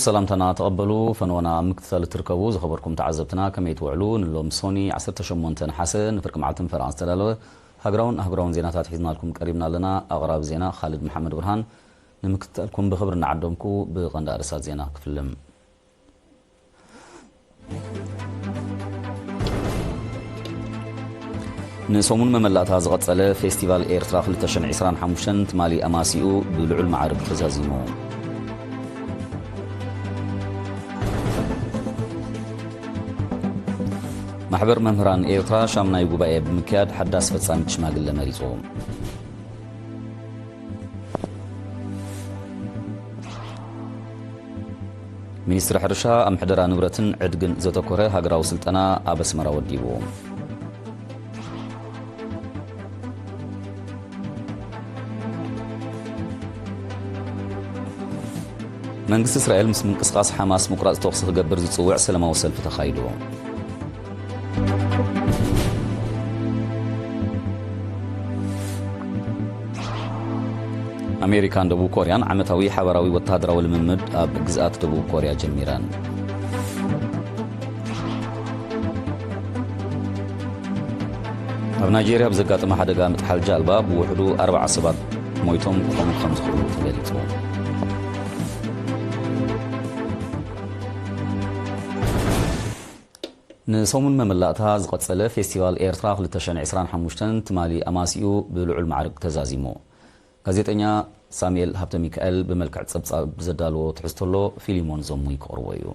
ሰላምታና ተቐበሉ። ፈነወና ኣብ ምክትታል እትርከቡ ዝኸበርኩም ተዓዘብትና ከመይ ትውዕሉ? ንሎም ሶኒ ዓሰርተ ሸሞንተ ነሓሰ ንፍርቂ መዓልትን ፈረቓን ዝተዳለወ ሃገራውን ኣህጉራውን ዜናታት ሒዝናልኩም ቀሪብና ኣለና። ኣቕራቢ ዜና ካልድ መሓመድ ብርሃን። ንምክትታልኩም ብኽብሪ እናዓደምኩ ብቐንዲ ኣርእስታት ዜና ክፍልም። ንሰሙን መመላእታ ዝቐጸለ ፌስቲቫል ኤርትራ ክልተ ሽሕን ዕስራን ሓሙሽተን ትማሊ ኣማሲኡ ብልዑል ማዕርግ ተዛዚሙ። ማሕበር መምህራን ኤርትራ ሻምናይ ጉባኤ ብምክያድ ሓዳስ ፈጻሚት ሽማግለ መሪጹ። ሚኒስትሪ ሕርሻ ኣብ ምሕደራ ንብረትን ዕድግን ዘተኮረ ሃገራዊ ስልጠና ኣብ ኣስመራ ወዲቡ። መንግስቲ እስራኤል ምስ ምንቅስቓስ ሓማስ ምቁራጽ ተኹሲ ክገብር ዝጽውዕ ሰላማዊ ሰልፊ ተኻይዱ። ኣሜሪካን ደቡብ ኮርያን ዓመታዊ ሓባራዊ ወተሃደራዊ ልምምድ ኣብ ግዝኣት ደቡብ ኮርያ ጀሚረን። ኣብ ናይጄርያ ብዘጋጠመ ሓደጋ ምጥሓል ጃልባ ብውሕዱ ኣርባዓ ሰባት ሞይቶም ክኾኑ ከም ዝኽእሉ ተገሊጹ። ንሰሙን መመላእታ ዝቐጸለ ፌስቲቫል ኤርትራ ክልተ ሽሕን ዕስራን ሓሙሽተን ትማሊ ኣማሲኡ ብልዑል ማዕርግ ተዛዚሙ። ጋዜጠኛ ሳሙኤል ሃብተ ሚካኤል ብመልክዕ ጸብጻብ ብዘዳለዎ ትሕዝቶ ኣሎ፣ ፊሊሞን ዘሙይ ክቕርቦ እዩ።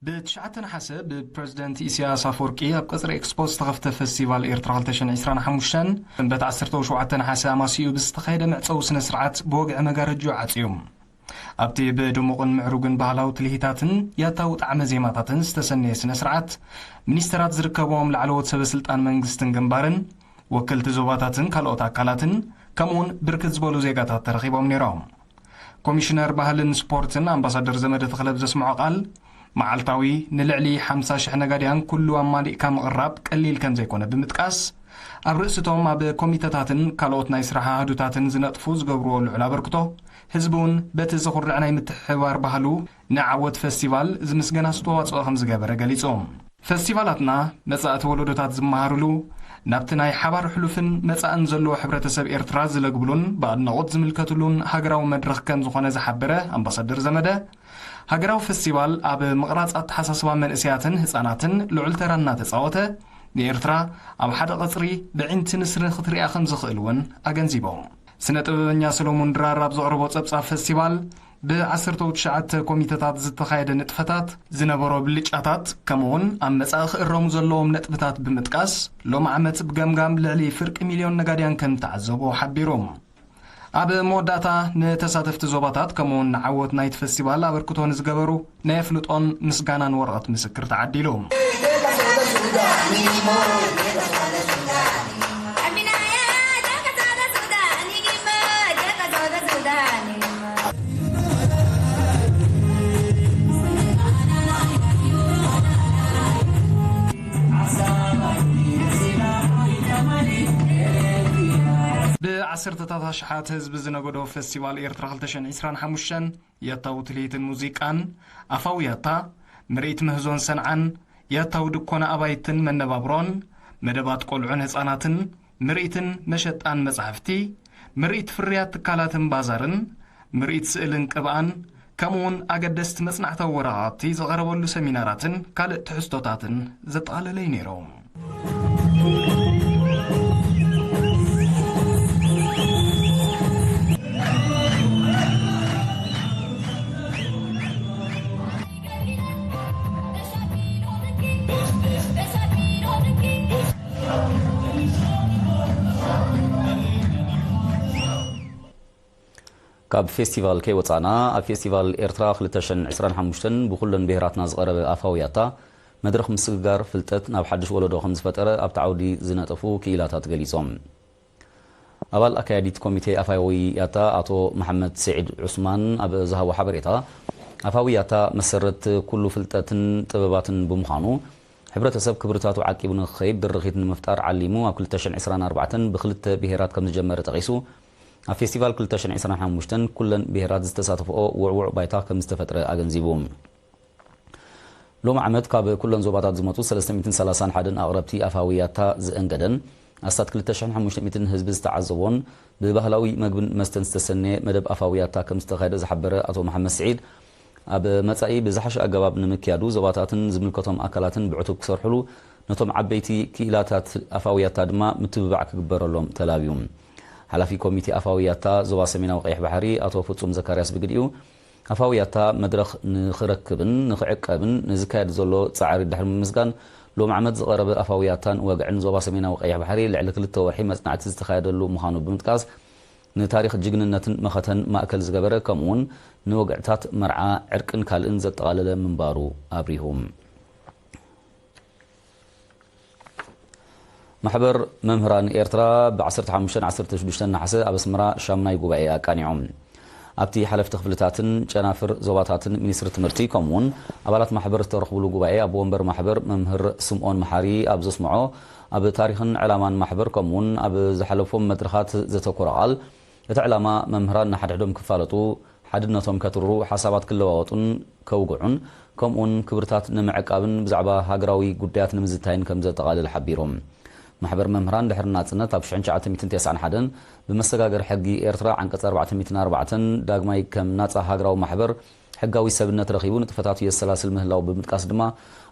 ብትሽዓተ ነሓሰ ብፕረዚደንት ኢሳያስ ኣፈወርቂ ኣብ ቀጽሪ ኤክስፖ ዝተኸፍተ ፈስቲቫል ኤርትራ ክልተ ሽሕን ዕስራን ሓሙሽተን ሰንበት ዓሰርተ ወሸውዓተ ነሓሰ ኣማሲኡ ብዝተኻየደ መዕጸዊ ስነ ስርዓት ብወግዒ መጋረጅኡ ዓጽዩ። ኣብቲ ብድሙቕን ምዕሩግን ባህላዊ ትልሂታትን ያታዊ ጣዕመ ዜማታትን ዝተሰነየ ስነ ስርዓት፣ ሚኒስተራት ዝርከብዎም ላዕለዎት ሰበ ስልጣን መንግስትን ግንባርን፣ ወከልቲ ዞባታትን ካልኦት ኣካላትን፣ ከምኡውን ብርክት ዝበሉ ዜጋታት ተረኺቦም ነይሮም። ኮሚሽነር ባህልን ስፖርትን ኣምባሳደር ዘመደ ተኽለ ብዘስምዖ ቃል፣ መዓልታዊ ንልዕሊ ሓምሳ ሽሕ ነጋድያን ኩሉ ኣማሊእካ ምቕራብ ቀሊል ከም ዘይኮነ ብምጥቃስ፣ ኣብ ርእሲቶም ኣብ ኮሚተታትን ካልኦት ናይ ስራሕ ኣሃዱታትን ዝነጥፉ ዝገብርዎ ልዑል ኣበርክቶ፣ ህዝቢ እውን በቲ ዘኹርዕ ናይ ምትሕብባር ባህሉ ንዓወት ፈስቲቫል ዝምስገን ኣስተዋጽኦ ከም ዝገበረ ገሊጹ። ፈስቲቫላትና መጻእቲ ወለዶታት ዝመሃርሉ፣ ናብቲ ናይ ሓባር ሕሉፍን መጻእን ዘለዎ ሕብረተሰብ ኤርትራ ዝለግብሉን ብኣድናቖት ዝምልከትሉን ሃገራዊ መድረኽ ከም ዝኾነ ዝሓበረ ኣምባሳደር ዘመደ፣ ሃገራዊ ፈስቲቫል ኣብ ምቕራጽ ኣተሓሳስባ መንእሰያትን ህጻናትን ልዑል ተራ እናተጻወተ፣ ንኤርትራ ኣብ ሓደ ቀጽሪ ብዒንቲ ንስሪ ክትሪኣ ከም ዝኽእል እውን ኣገንዚቦም። ስነ ጥበበኛ ሰሎሞን ድራር ኣብ ዘቕረቦ ጸብጻብ ፈስቲቫል፣ ብዓሰርተ ትሽዓተ ኮሚተታት ዝተኻየደ ንጥፈታት፣ ዝነበሮ ብልጫታት፣ ከምኡውን ኣብ መጻኢ ክእረሙ ዘለዎም ነጥብታት ብምጥቃስ፣ ሎም ዓመት ብገምጋም ልዕሊ ፍርቂ ሚልዮን ነጋድያን ከም ተዓዘቦ ሓቢሩ። ኣብ መወዳእታ፣ ንተሳተፍቲ ዞባታት፣ ከምኡውን ንዓወት ናይቲ ፈስቲቫል ኣበርክቶ ንዝገበሩ፣ ናይ ኣፍልጦን ምስጋናን ወረቐት ምስክር ተዓዲሉ። ብዓሰርተታት ኣሽሓት ህዝቢ ዝነገዶ ፈስቲቫል ኤርትራ ክልተ ሽሕን ዕስራን ሓሙሽተን፣ ያታዊ ትልሂትን ሙዚቃን፣ ኣፋዊ ያታ፣ ምርኢት ምህዞን ሰንዓን፣ ያታዊ ድኮና ኣባይትን መነባብሮን፣ መደባት ቆልዑን ህጻናትን፣ ምርኢትን መሸጣን መጻሕፍቲ፣ ምርኢት ፍርያት ትካላትን ባዛርን፣ ምርኢት ስእልን ቅብኣን፣ ከምኡውን ኣገደስቲ መጽናዕታዊ ወረቓቕቲ ዝቐረበሉ ሰሚናራትን ካልእ ትሕዝቶታትን ዘጠቓለለ እዩ ነይሩ። ካብ ፌስቲቫል ከይወጻእና፣ ኣብ ፌስቲቫል ኤርትራ ክልተ ሽሕን ዕስራን ሓሙሽተን ብኹለን ብሄራትና ዝቐረበ ኣፋዊ ያታ፣ መድረኽ ምስግጋር ፍልጠት ናብ ሓድሽ ወለዶ ከም ዝፈጠረ ኣብቲ ዓውዲ ዝነጠፉ ክኢላታት ገሊጾም። ኣባል ኣካያዲት ኮሚቴ ኣፋዊ ያታ ኣቶ መሓመድ ስዒድ ዑስማን ኣብ ዝሃቦ ሓበሬታ፣ ኣፋዊ ያታ መሰረት ኩሉ ፍልጠትን ጥበባትን ብምዃኑ፣ ሕብረተሰብ ክብርታቱ ዓቂቡ ንክኸይድ ድርኺት ንምፍጣር ዓሊሙ ኣብ ክልተ ሽሕን ዕስራን ኣርባዕተን ብክልተ ብሄራት ከም ዝጀመረ ጠቒሱ፣ ኣብ ፌስቲቫል ክልተ ሽሕን ዕስራን ሓሙሽተን ኩለን ብሄራት ዝተሳተፍኦ ውዕውዕ ባይታ ከም ዝተፈጥረ ኣገንዚቡ። ሎም ዓመት ካብ ኩለን ዞባታት ዝመጹ ሰለስተ ሚእትን ሰላሳን ሓደን ኣቕረብቲ ኣፋዊ ያታ ዘእንገደን ኣስታት ክልተ ሽሕን ሓሙሽተ ሚእትን ህዝቢ ዝተዓዘቦን ብባህላዊ መግብን መስተን ዝተሰነየ መደብ ኣፋዊ ያታ ከም ዝተኻየደ ዝሓበረ ኣቶ መሓመድ ስዒድ፣ ኣብ መጻኢ ብዝሓሸ ኣገባብ ንምክያዱ ዞባታትን ዝምልከቶም ኣካላትን ብዕቱብ ክሰርሕሉ፣ ነቶም ዓበይቲ ክኢላታት ኣፋዊ ያታ ድማ ምትብባዕ ክግበረሎም ተላብዩ። ሓላፊ ኮሚቴ ኣፋዊ ያታ ዞባ ሰሜናዊ ቀይሕ ባሕሪ ኣቶ ፍጹም ዘካርያስ ብግዲኡ፣ ኣፋዊ ያታ መድረኽ ንኽረክብን ንኽዕቀብን ንዝካየድ ዘሎ ጻዕሪ ድሕሪ ምምስጋን፣ ሎም ዓመት ዝቐረበ ኣፋዊ ያታን ወግዕን ዞባ ሰሜናዊ ቀይሕ ባሕሪ ልዕሊ ክልተ ወርሒ መጽናዕቲ ዝተኻየደሉ ምዃኑ ብምጥቃስ፣ ንታሪኽ ጅግንነትን መኸተን ማእከል ዝገበረ፣ ከምኡውን ንወግዕታት መርዓ፣ ዕርቅን ካልእን ዘጠቓለለ ምንባሩ ኣብሪሁ። ማሕበር መምህራን ኤርትራ ብ ዓሰርተ ሓሙሽተን ዓሰርተ ሽዱሽተን ነሓሰ ኣብ ኣስመራ ሻምናይ ጉባኤ ኣቃኒዑ። ኣብቲ ሓለፍቲ ክፍልታትን ጨናፍር ዞባታትን ሚኒስትሪ ትምህርቲ ከምኡውን ኣባላት ማሕበር ዝተረኽብሉ ጉባኤ፣ ኣብ ወንበር ማሕበር መምህር ስምኦን መሓሪ ኣብ ዘስምዖ፣ ኣብ ታሪኽን ዕላማን ማሕበር ከምኡውን ኣብ ዝሓለፎም መድረኻት ዘተኮረ ቃል፣ እቲ ዕላማ መምህራን ንሓድሕዶም ክፋለጡ፣ ሓድነቶም ከትርሩ፣ ሓሳባት ክለዋወጡን ከውግዑን፣ ከምኡውን ክብርታት ንምዕቃብን ብዛዕባ ሃገራዊ ጉዳያት ንምዝታይን ከም ዘጠቓልል ሓቢሩ። ማሕበር መምህራን ድሕሪ ናጽነት ኣብ ሽሕን ትሽዓተ ሚእትን ተስዓን ሓደን ብመሰጋገሪ ሕጊ ኤርትራ ዓንቀጽ ኣርባዕተ ሚእትን ኣርባዕተን ዳግማይ ከም ናጻ ሃገራዊ ማሕበር ሕጋዊ ሰብነት ረኺቡ ንጥፈታቱ የሰላስል ምህላው ብምጥቃስ ድማ፣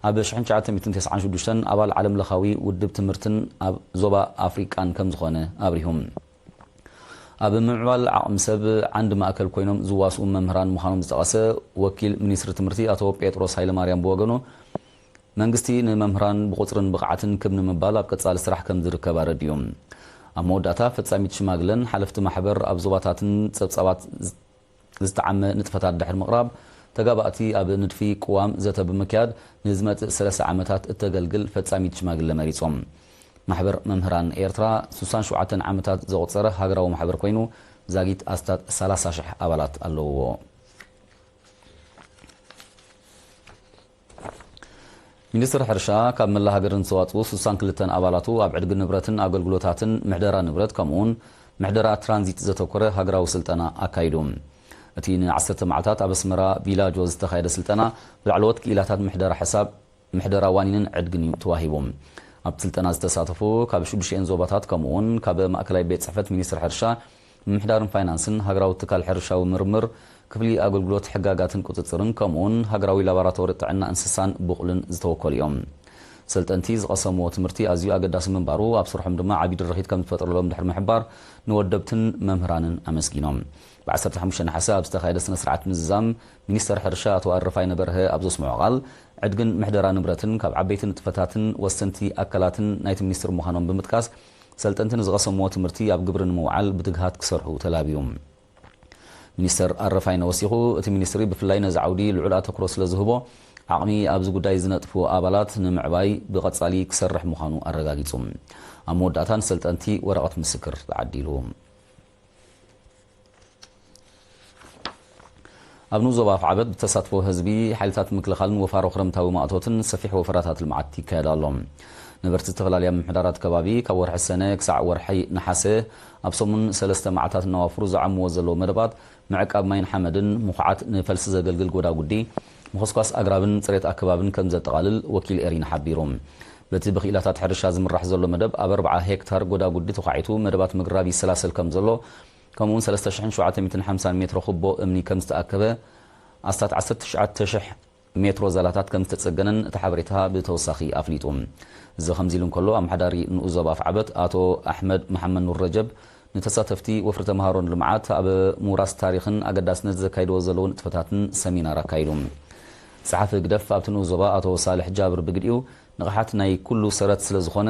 ኣብ ሽሕን ትሽዓተ ሚእትን ተስዓን ሽዱሽተን ኣባል ዓለም ለኻዊ ውድብ ትምህርትን ኣብ ዞባ ኣፍሪቃን ከም ዝኾነ ኣብሪሁ። ኣብ ምምዕባል ዓቕሚ ሰብ ዓንዲ ማእከል ኮይኖም ዝዋስኡ መምህራን ምዃኖም ዝጠቐሰ ወኪል ሚኒስትሪ ትምህርቲ ኣቶ ጴጥሮስ ሃይለማርያም ብወገኑ፣ መንግስቲ ንመምህራን ብቑጽርን ብቕዓትን ክብ ንምባል ኣብ ቀጻሊ ስራሕ ከም ዝርከብ ኣረዲኡ። ኣብ መወዳእታ፣ ፈጻሚት ሽማግለን ሓለፍቲ ማሕበር ኣብ ዞባታትን ጸብጻባት ዝጠዓመ ንጥፈታት ድሕሪ ምቕራብ፣ ተጋባእቲ ኣብ ንድፊ ቅዋም ዘተ ብምክያድ፣ ንዝመጽእ ሰለስተ ዓመታት እተገልግል ፈጻሚት ሽማግለ መሪጾም። ማሕበር መምህራን ኤርትራ ሱሳን ሸውዓተን ዓመታት ዘቑጸረ ሃገራዊ ማሕበር ኮይኑ፣ ዛጊት ኣስታት ሰላሳ ሽሕ ኣባላት ኣለውዎ። ሚኒስትሪ ሕርሻ ካብ መላ ሃገር ንዝተዋጽኡ ሱሳን ክልተን ኣባላቱ ኣብ ዕድጊ ንብረትን ኣገልግሎታትን ምሕደራ ንብረት ከምኡውን ምሕደራ ትራንዚት ዘተኮረ ሃገራዊ ስልጠና ኣካይዱ። እቲ ንዓሰርተ መዓልታት ኣብ ኣስመራ ቪላጆ ዝተኻየደ ስልጠና ብላዕለዎት ክኢላታት ምሕደራ ሕሳብ፣ ምሕደራ ዋኒንን ዕድግን እዩ ተዋሂቡ። ኣብቲ ስልጠና ዝተሳተፉ ካብ ሽዱሽተን ዞባታት ከምኡውን ካብ ማእከላይ ቤት ጽሕፈት ሚኒስትሪ ሕርሻ፣ ምምሕዳርን ፋይናንስን፣ ሃገራዊ ትካል ሕርሻዊ ምርምር፣ ክፍሊ ኣገልግሎት ሕጋጋትን ቁጽጽርን፣ ከምኡውን ሃገራዊ ላቦራቶሪ ጥዕና እንስሳን ብቑልን ዝተወከሉ እዮም። ሰልጠንቲ ዝቐሰምዎ ትምህርቲ ኣዝዩ ኣገዳሲ ምንባሩ፣ ኣብ ስርሖም ድማ ዓቢ ድርኺት ከም ዝፈጥረሎም ድሕሪ ምሕባር፣ ንወደብትን መምህራንን ኣመስጊኖም። ብ ዓሰርተ ሓሙሽተ ነሓሰ ኣብ ዝተኻየደ ስነ ስርዓት ምዝዛም፣ ሚኒስተር ሕርሻ ኣቶ ኣረፋይነ በርሀ ኣብ ዘስምዖ ቃል፣ ዕድግን ምሕደራ ንብረትን ካብ ዓበይቲ ንጥፈታትን ወሰንቲ ኣካላትን ናይቲ ሚኒስትሪ ምዃኖም ብምጥቃስ፣ ሰልጠንቲ ንዝቐሰምዎ ትምህርቲ ኣብ ግብሪ ንምውዓል ብትግሃት ክሰርሑ ተላብዩ። ሚኒስተር ኣረፋይነ ወሲኹ፣ እቲ ሚኒስትሪ ብፍላይ ነዚ ዓውዲ ልዑል ኣተኩሮ ስለ ዝህቦ፣ ዓቕሚ ኣብዚ ጉዳይ ዝነጥፉ ኣባላት ንምዕባይ ብቐጻሊ ክሰርሕ ምዃኑ ኣረጋጊጹ። ኣብ መወዳእታ ንሰልጠንቲ ወረቐት ምስክር ተዓዲሉ። ኣብ ንኡስ ዞባ ኣፍዓበት ብተሳትፎ ህዝቢ፣ ሓይልታት ምክልኻልን ወፋሮ ክረምታዊ ማእቶትን ሰፊሕ ወፈራታት ልምዓት ይካየድ ኣሎ። ነበርቲ ዝተፈላለያ ምምሕዳራት ከባቢ ካብ ወርሒ ሰነ ክሳዕ ወርሒ ነሓሰ ኣብ ሰሙን ሰለስተ መዓልታት እናዋፍሩ ዝዓምዎ ዘለዉ መደባት ምዕቃብ ማይን ሓመድን፣ ምኹዓት ንፈልሲ ዘገልግል ጎዳጉዲ፣ ምኹስኳስ ኣግራብን ጽሬት ኣከባብን ከም ዘጠቓልል ወኪል ኤሪና ሓቢሩ። በቲ ብክኢላታት ሕርሻ ዝምራሕ ዘሎ መደብ ኣብ ኣርብዓ ሄክታር ጎዳጉዲ ተዃዒቱ መደባት ምግራብ ይሰላሰል ከም ዘሎ፣ ከምኡውን ሰለስተ ሽሕን ሸውዓተ ሚእትን ሓምሳን ሜትሮ ኩቦ እምኒ ከም ዝተኣከበ፣ ኣስታት ዓሰርተ ትሽዓተ ሽሕ ሜትሮ ዛላታት ከም ዝተጸገነን እቲ ሓበሬታ ብተወሳኺ ኣፍሊጡ። እዚ ከምዚ ኢሉ እንከሎ፣ ኣመሓዳሪ ንኡስ ዞባ ኣፍዓበት ኣቶ ኣሕመድ መሓመድ ኑር ረጀብ ንተሳተፍቲ ወፍሪ ተምሃሮን ልምዓት ኣብ ምውራስ ታሪኽን ኣገዳስነት ዘካይድዎ ዘለዉ ንጥፈታትን ሰሚናር ኣካይዱ። ጸሓፊ ህግደፍ ኣብቲ ንኡስ ዞባ ኣቶ ሳልሕ ጃብር ብግዲኡ፣ ንቕሓት ናይ ኩሉ ሰረት ስለ ዝኾነ፣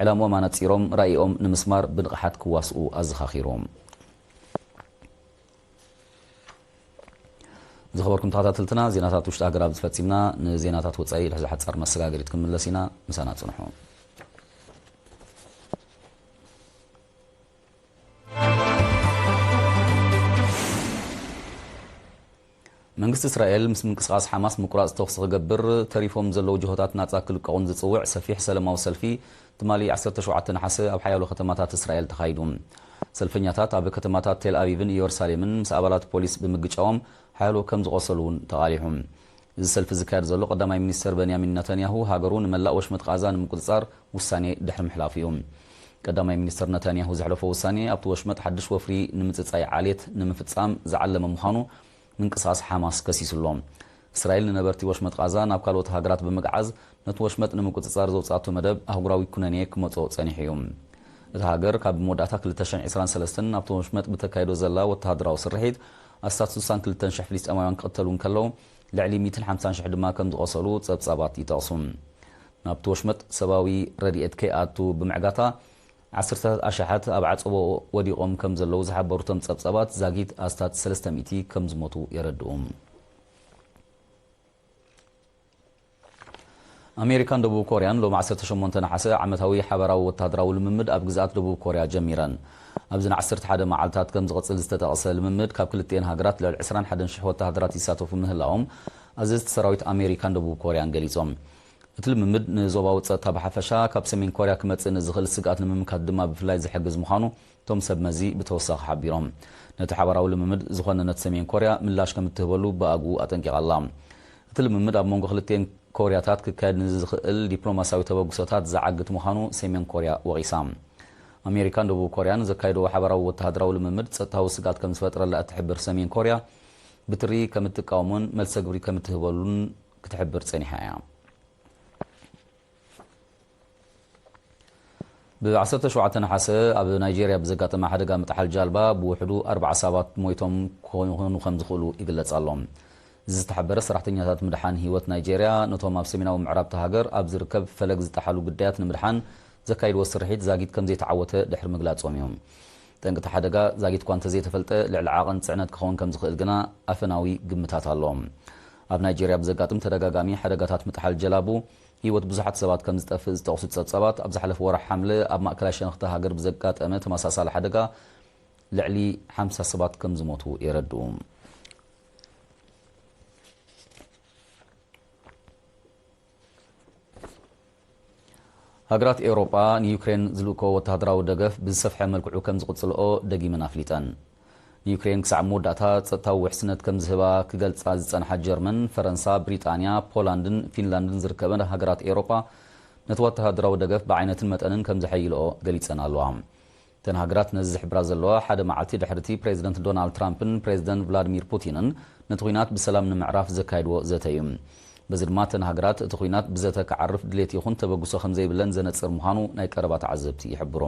ዕላምኦም ኣነጺሮም ራኢኦም ንምስማር ብንቕሓት ክዋስኡ ኣዘኻኺሩ። ዝኸበርኩም ተኸታተልትና፣ ዜናታት ውሽጢ ሃገር ኣብዚ ፈጺምና። ንዜናታት ወጻኢ ልሕዚ ሓጻር መሰጋገሪት ክንምለስ ኢና። ምሳና ጽንሑ። መንግስቲ እስራኤል ምስ ምንቅስቓስ ሓማስ ምቁራጽ ተኹሲ ክገብር፣ ተሪፎም ዘለዉ ጅሆታት ናጻ ክልቀቑን ዝጽውዕ ሰፊሕ ሰለማዊ ሰልፊ ትማሊ ዓሰርተ ሸውዓተ ነሓሰ ኣብ ሓያሎ ከተማታት እስራኤል ተኻይዱ። ሰልፈኛታት ኣብ ከተማታት ቴል ኣቪቭን ኢየሩሳሌምን ምስ ኣባላት ፖሊስ ብምግጫዎም ሓያሎ ከም ዝቖሰሉ እውን ተቓሊሑ። እዚ ሰልፊ ዝካየድ ዘሎ ቀዳማይ ሚኒስተር በንያሚን ነታንያሁ ሃገሩ ንመላእ ወሽመጥ ቓዛ ንምቁጽጻር ውሳኔ ድሕሪ ምሕላፉ እዩ። ቀዳማይ ሚኒስተር ነታንያሁ ዘሕለፎ ውሳኔ ኣብቲ ወሽመጥ ሓድሽ ወፍሪ ንምጽጻይ ዓሌት ንምፍጻም ዝዓለመ ምዃኑ ምንቅስቓስ ሓማስ ከሲሱ ኣሎ። እስራኤል ንነበርቲ ወሽመጥ ቓዛ ናብ ካልኦት ሃገራት ብምግዓዝ ነቲ ወሽመጥ ንምቁጽጻር ዘውጻቶ መደብ ኣህጉራዊ ኩነኔ ክመጾ ጸኒሑ እዩ። እታ ሃገር ካብ መወዳእታ ክልተ ሽሕን ዕስራን ሰለስተን ኣብቲ ወሽመጥ ብተካይዶ ዘላ ወተሃደራዊ ስርሒት ኣስታት ስሳን ክልተን ሽሕ ፍልስጤማውያን ክቕተሉ እንከለዉ ልዕሊ ሚእትን ሓምሳን ሽሕ ድማ ከም ዝቖሰሉ ጸብጻባት ይጠቕሱ። ናብቲ ወሽመጥ ሰብኣዊ ረድኤት ከይኣቱ ብምዕጋታ ዓሰርተታት ኣሽሓት ኣብ ዓጸቦ ወዲቖም ከም ዘለዉ ዝሓበሩ እቶም ጸብጻባት ዛጊት ኣስታት ሰለስተ ሚእቲ ከም ዝሞቱ የረድኡ። ኣሜሪካን ደቡብ ኮርያን ሎም ዓሰርተ ሸሞንተ ነሓሰ ዓመታዊ ሓባራዊ ወተሃደራዊ ልምምድ ኣብ ግዝኣት ደቡብ ኮርያ ጀሚረን። ኣብዚ ንዓሰርተ ሓደ መዓልታት ከም ዝቕጽል ዝተጠቕሰ ልምምድ ካብ ክልቲኤን ሃገራት ልዕሊ ዕስራን ሓደን ሽሕ ወተሃደራት ይሳተፉ ምህላዎም ኣዘዝቲ ሰራዊት ኣሜሪካን ደቡብ ኮርያን ገሊጾም። እቲ ልምምድ ንዞባዊ ጸጥታ ብሓፈሻ ካብ ሰሜን ኮርያ ክመጽእ ንዝኽእል ስግኣት ንምምካት ድማ ብፍላይ ዝሕግዝ ምዃኑ እቶም ሰብ መዚ ብተወሳኺ ሓቢሮም። ነቲ ሓባራዊ ልምምድ ዝኾነነት ሰሜን ኮርያ ምላሽ ከም እትህበሉ ብኣግኡ ኣጠንቂቓ ኣላ። እቲ ልምምድ ኣብ መንጎ ክልቲኤን ኮርያታት ክካየድ ንዝኽእል ዲፕሎማስያዊ ተበግሶታት ዝዓግት ምዃኑ ሰሜን ኮርያ ወቒሳ። ኣሜሪካን ደቡብ ኮርያን ዘካየድዎ ሓባራዊ ወተሃደራዊ ልምምድ ጸጥታዊ ስግኣት ከም ዝፈጥረላ እትሕብር ሰሜን ኮርያ ብትሪ ከም እትቃወሞን መልሰ ግብሪ ከም እትህበሉን ክትሕብር ጸኒሓ እያ። ብ ዓሰርተ ሸውዓተ ነሓሰ ኣብ ናይጄርያ ብዘጋጠመ ሓደጋ ምጥሓል ጃልባ ብውሕዱ ኣርባዓ ሰባት ሞይቶም ክኾኑ ከም ዝኽእሉ ይግለጽ ኣሎ። እዚ ዝተሓበረ ሰራሕተኛታት ምድሓን ህይወት ናይጄርያ ነቶም ኣብ ሰሜናዊ ምዕራብ እታ ሃገር ኣብ ዝርከብ ፈለግ ዝጠሓሉ ግዳያት ንምድሓን ዘካይድዎ ስርሒት ዛጊት ከም ዘይተዓወተ ድሕሪ ምግላጾም እዩ። ጠንቂ እቲ ሓደጋ ዛጊት እኳ እንተዘይተፈልጠ ልዕሊ ዓቐን ጽዕነት ክኸውን ከም ዝኽእል ግና ኣፈናዊ ግምታት ኣሎ። ኣብ ናይጄርያ ብዘጋጥም ተደጋጋሚ ሓደጋታት ምጥሓል ጀላቡ ህይወት ብዙሓት ሰባት ከም ዝጠፍእ ዝጠቕሱ ጸብጻባት ኣብ ዝሓለፈ ወርሒ ሓምለ ኣብ ማእከላይ ሸነኽቲ ሃገር ብዘጋጠመ ተመሳሳሊ ሓደጋ ልዕሊ ሓምሳ ሰባት ከም ዝሞቱ የረድኡ። ሃገራት ኤውሮጳ ንዩክሬን ዝልእኮ ወተሃደራዊ ደገፍ ብዝሰፍሐ መልክዑ ከም ዝቕጽልኦ ደጊመን ኣፍሊጠን። ንዩክሬን ክሳዕ መወዳእታ ጸጥታዊ ውሕስነት ከም ዝህባ ክገልጻ ዝጸንሓ ጀርመን፣ ፈረንሳ፣ ብሪጣንያ፣ ፖላንድን ፊንላንድን ዝርከበን ሃገራት ኤውሮጳ ነቲ ወተሃደራዊ ደገፍ ብዓይነትን መጠንን ከም ዘሐይልኦ ገሊጸን ኣለዋ። እተን ሃገራት ነዚ ዝሕብራ ዘለዋ ሓደ መዓልቲ ድሕርቲ ፕሬዚደንት ዶናልድ ትራምፕን ፕሬዚደንት ቭላድሚር ፑቲንን ነቲ ኲናት ብሰላም ንምዕራፍ ዘካየድዎ ዘተ እዩ። በዚ ድማ እተን ሃገራት እቲ ኲናት ብዘተ ክዓርፍ ድሌት ይኹን ተበግሶ ከም ዘይብለን ዘነጽር ምዃኑ ናይ ቀረባ ተዓዘብቲ ይሕብሩ።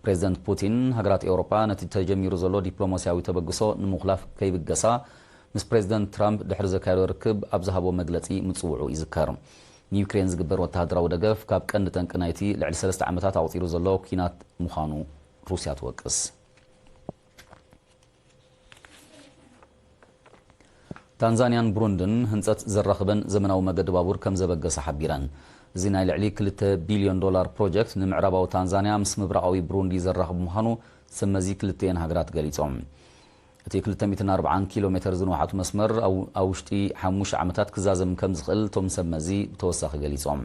ፕሬዚደንት ፑቲን ሃገራት ኤውሮጳ ነቲ ተጀሚሩ ዘሎ ዲፕሎማስያዊ ተበግሶ ንምኹላፍ ከይብገሳ ምስ ፕሬዚደንት ትራምፕ ድሕሪ ዘካየዶ ርክብ ኣብ ዝሃቦ መግለጺ ምጽውዑ ይዝከር። ንዩክሬን ዝግበር ወተሃደራዊ ደገፍ ካብ ቀንዲ ጠንቂ ናይቲ ልዕሊ ሰለስተ ዓመታት ኣቑጺሩ ዘሎ ኲናት ምዃኑ ሩስያ ትወቅስ። ታንዛንያን ብሩንድን ህንጸት ዘራኽበን ዘመናዊ መገዲ ባቡር ከም ዘበገሰ ሓቢረን። እዚ ናይ ልዕሊ ክልተ ቢልዮን ዶላር ፕሮጀክት ንምዕራባዊ ታንዛንያ ምስ ምብራቓዊ ብሩንዲ ዘራኽብ ምዃኑ ሰብ መዚ ክልቲኤን ሃገራት ገሊጾም። እቲ ክልተ ሚእትን ኣርባዓን ኪሎ ሜተር ዝንውሓቱ መስመር ኣብ፣ ኣብ ውሽጢ ሓሙሽተ ዓመታት ክዛዘም ከም ዝኽእል እቶም ሰብ መዚ ብተወሳኺ ገሊጾም።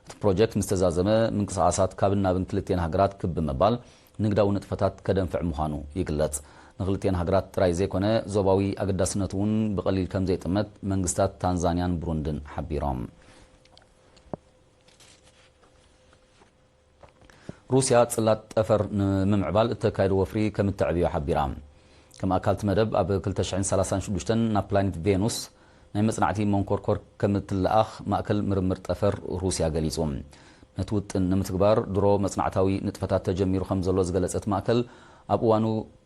እቲ ፕሮጀክት ምስ ተዛዘመ ምንቅስቓሳት ካብን ናብን ክልቲኤን ሃገራት ክብ ብምባል ንግዳዊ ንጥፈታት ከደንፍዕ ምዃኑ ይግለጽ። ንክልቲኤን ሃገራት ጥራይ ዘይኮነ ዞባዊ ኣገዳስነቱ እውን ብቐሊል ከም ዘይጥመት መንግስታት ታንዛንያን ብሩንድን ሓቢሮም። ሩስያ ጽላት ጠፈር ንምምዕባል እተካየዶ ወፍሪ ከም እተዕብዮ ሓቢራ። ከም ኣካል እቲ መደብ ኣብ ክልተ ሽሕን ሰላሳን ሽዱሽተን ናብ ፕላኔት ቬኑስ ናይ መጽናዕቲ መንኮርኮር ከም እትለኣኽ ማእከል ምርምር ጠፈር ሩስያ ገሊጹ። ነቲ ውጥን ንምትግባር ድሮ መጽናዕታዊ ንጥፈታት ተጀሚሩ ከም ዘሎ ዝገለጸ እቲ ማእከል ኣብ እዋኑ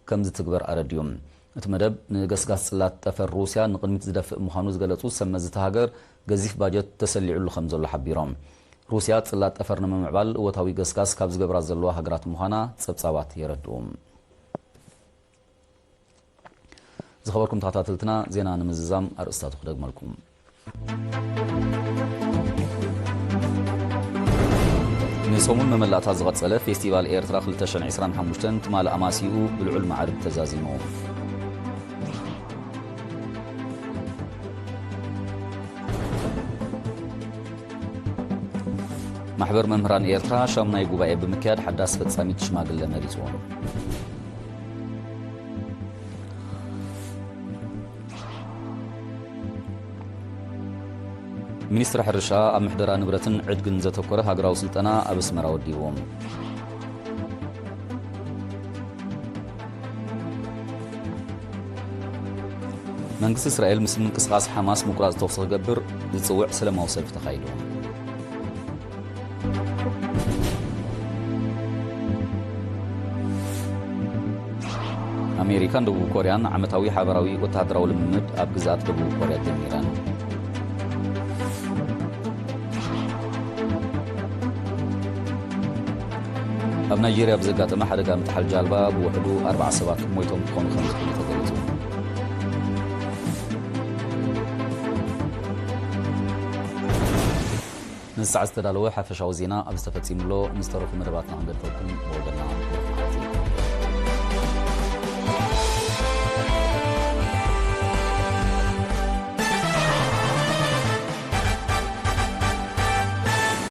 ከም ዝትግበር ኣረድዩ። እቲ መደብ ንገስጋስ ጽላት ጠፈር ሩስያ ንቕድሚት ዝደፍእ ምዃኑ ዝገለጹ ሰብ መዚ እታ ሃገር ገዚፍ ባጀት ተሰሊዑሉ ከም ዘሎ ሓቢሮም። ሩስያ ጽላት ጠፈር ንምምዕባል እወታዊ ገስጋስ ካብ ዝገብራ ዘለዋ ሃገራት ምዃና ጸብጻባት የረድኡ። ዝኸበርኩም ተኸታተልትና ዜና ንምዝዛም ኣርእስታቱ ክደግመልኩም። ንሰሙን መመላእታ ዝቐጸለ ፌስቲቫል ኤርትራ ክልተ ሽሕን ዕስራን ሓሙሽተን ትማሊ ኣማሲኡ ብልዑል ማዕርግ ተዛዚሙ። ማሕበር መምህራን ኤርትራ ሻሙናይ ጉባኤ ብምክያድ ሓዳስ ፈጻሚት ሽማግለ መሪጹ። ሚኒስትሪ ሕርሻ ኣብ ምሕደራ ንብረትን ዕድግን ዘተኮረ ሃገራዊ ስልጠና ኣብ ኣስመራ ወዲቡ። መንግስቲ እስራኤል ምስ ምንቅስቓስ ሓማስ ምቁራጽ ተኹሲ ክገብር ዝጽውዕ ሰላማዊ ሰልፊ ተኻይዱ። ኣሜሪካን ደቡብ ኮርያን ዓመታዊ ሓባራዊ ወተሃደራዊ ልምምድ ኣብ ግዝኣት ደቡብ ኮርያ ጀሚረን። ኣብ ናይጄርያ ብዘጋጠመ ሓደጋ ምጥሓል ጃልባ ብውሕዱ ኣርባዓ ሰባት ሞይቶም ክኾኑ ከም ዝኽእሉ ተገሊጹ። ንሰዓት ዝተዳለወ ሓፈሻዊ ዜና ኣብዚ ተፈጺሙ ኣሎ። ምስ ተረፉ መደባትና ክንገድፈልኩም ብወገንና